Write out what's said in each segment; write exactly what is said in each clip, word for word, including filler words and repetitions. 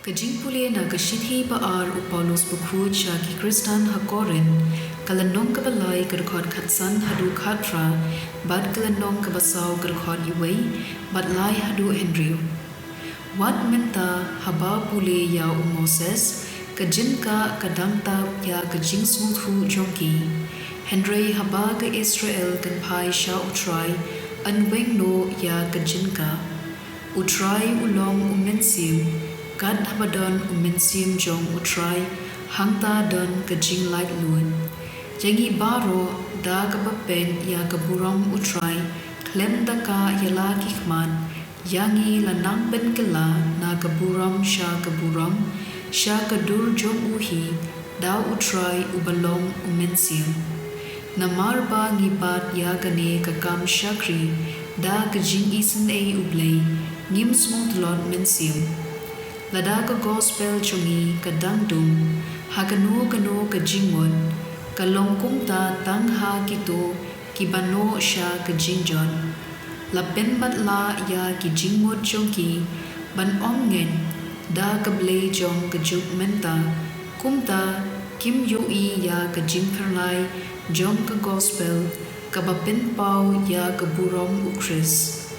Ka jingpule na ka shithi ba ar u Paulus bakhuid sha ki Khristan ha Korinth, ka lynnong kaba lai ka dkhot khatsan haduh khatphra, bad ka lynnong kaba saw ka dkhot uwei bad lai haduh hynriew. Wat mynta haba pule ïa u Moses, ka jingkah ka dang tap ïa ka jingsngewthuh jong ki. Hynrei haba ka Israel kan phai sha U Trai, yn weng noh ïa ka jingkah. U Trai u long u mynsiem, kat haba don u mynsiem jong U Trai, hangta don ka jinglaitluid. Ïa ngi baroh da kaba peit ïa ka burom U Trai, khlem da ka ïalah ki khmat, ïa ngi la nang pynkylla na ka burom sha ka burom, sha ka dur jong u hi, da U Trai uba long u mynsiem. Namar ba ngi bat ïa kane ka kam shakri, da ka jingisynei U Blei, ngim sngewtlot mynsiem. Lada ka gospel jong ngi ka dang dung, ha kano kano ka jingmut, ka long kumta tang ha kito kiba noh sha ka jingjot. La pynmatlah ïa ki jingmut jong ki, ban ym ngeit, da ka blei jong ka juk mynta, kumta kim ïohi ïa ka jingphyrnai jong ka gospel, kaba pynpaw ïa ka burom U Khrist,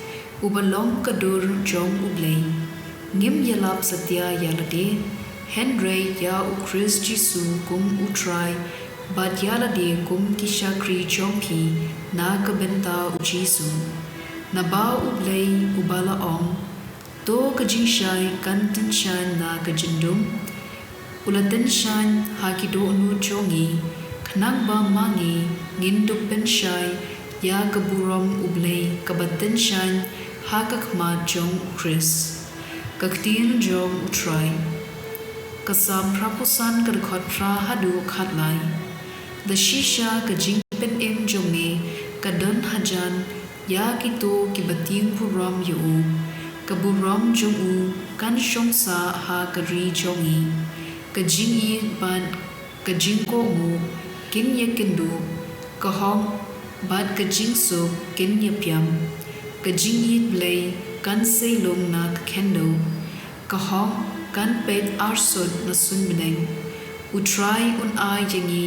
uba long ka dur jong U Blei. Ngim ïalap satia ïa lade, hynrei ïa U Khrist Jisu kum U Trai, bad ïa lade kum ki shakri jong phi na ka bynta U Jisu. Naba U Blei uba la ong, to ka jingshai kan tyngshaiñ na ka jyndum, u la tyngshaiñ ha ki dohnud jong ngi, khnang ba ma ngi ngin dup pynshai ïa ka burom U Blei kaba tyngshaiñ ha ka khmat jong U Khrist. Ka ktien jong U Trai. Ka Salm phra phew san ka dkhot phra haduh khatlai. Da shisha ka jingpynim jong me ka don hajan ïa kito kiba tieng burom ïa u. Ka burom jong u kan shong sah ha ka ri jong ngi. Ka jingïeit bad ka jingkohnguh kin ïakynduh, ka hok bad ka jingsuk kin ïapiam. Ka jingïeit Blei kan sei lung na ka khyndew, ka hok kan peit arsut na suiñ bneng. U Trai un ai ïa ngi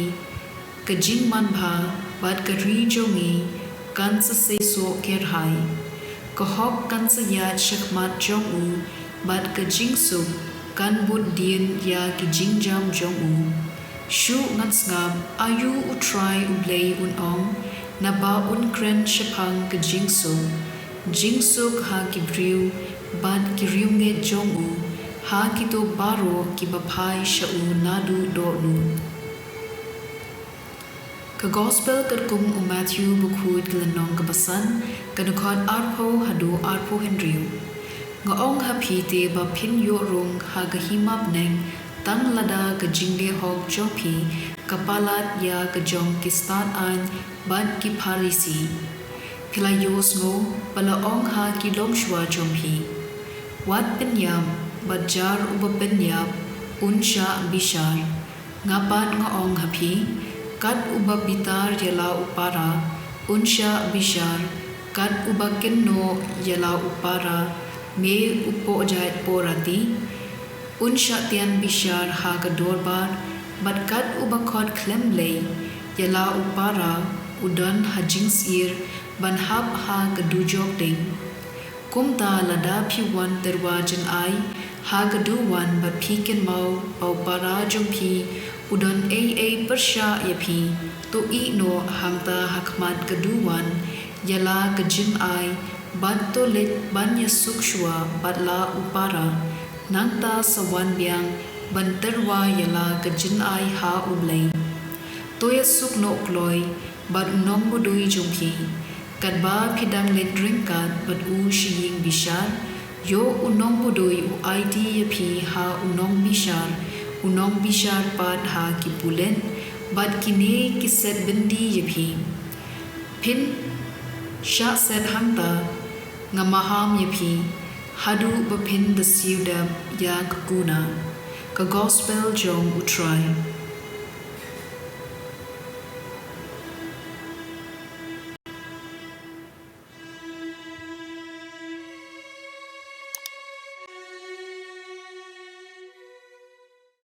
ka jingmanbha, bad ka ri jong ngi kan sa seisoh kyrhai. Ka hok kan sa ïaid shakhmat jong u, bad ka jingsuk kan bud dien ïa ki jingjam jong u. Shu ngan sngap, aïu U Trai U Blei un ong, naba un kren shaphang ka jingsuk. Jingsuk ha ki briew bad ki riewngeit jong u, ha kito baroh kiba phai sha u naduh dohnud. Ka Gospel katkum u Matthew bakhuid ka lynnong kaba san, ka dkhot arphew haduh arphew hynriew. Nga ong ha phi te ba phin ïoh rung ha ka hima bneng, tang lada ka jingleh hok jong phi ka palat ïa ka jong ki stad aiñ bad ki Pharisi. Phi la ïohsngew ba la ong ha ki longshuwa jong phi, wat pynïap, bad jar uba pynïap un shah bishar. Nga pat nga ong ha phi, kat uba bitar ïa la u para un shah bishar, kat uba kynnoh ïa la u para, me u pohjait porati, un shah tian bishar ha ka dorbar, bad kat uba khot khlem lei ïa la u para, u don ha jingsyier ban hap ha ka dujok ding. Kumta lada phi wan tyrwa jngai ha ka duwan bad phi kynmaw ba u para jong phi u don ei ei pyrshah ïa phi, to ïeh noh hangta ha khmat ka duwan ïa la ka jngai, bad to leit ban ïasuk shuwa bad la u para. Nangta sa wan biang ban tyrwa ïa la ka jngai ha U Blei. To ïasuk noh kloi bad u nongbudui jong phi. Katba phi dang leit ryngkat bad u sha ïing bishar, ïoh u nongbudui u aiti ïa phi ha u nongbishar, u nongbishar pat ha ki pulit, bad kine ki set byndi ïa phi. Phin shah set hangta, nga maham ïa phi, haduh ba phin da siew dep ïa ka kuna. Ka Gospel jong U Trai.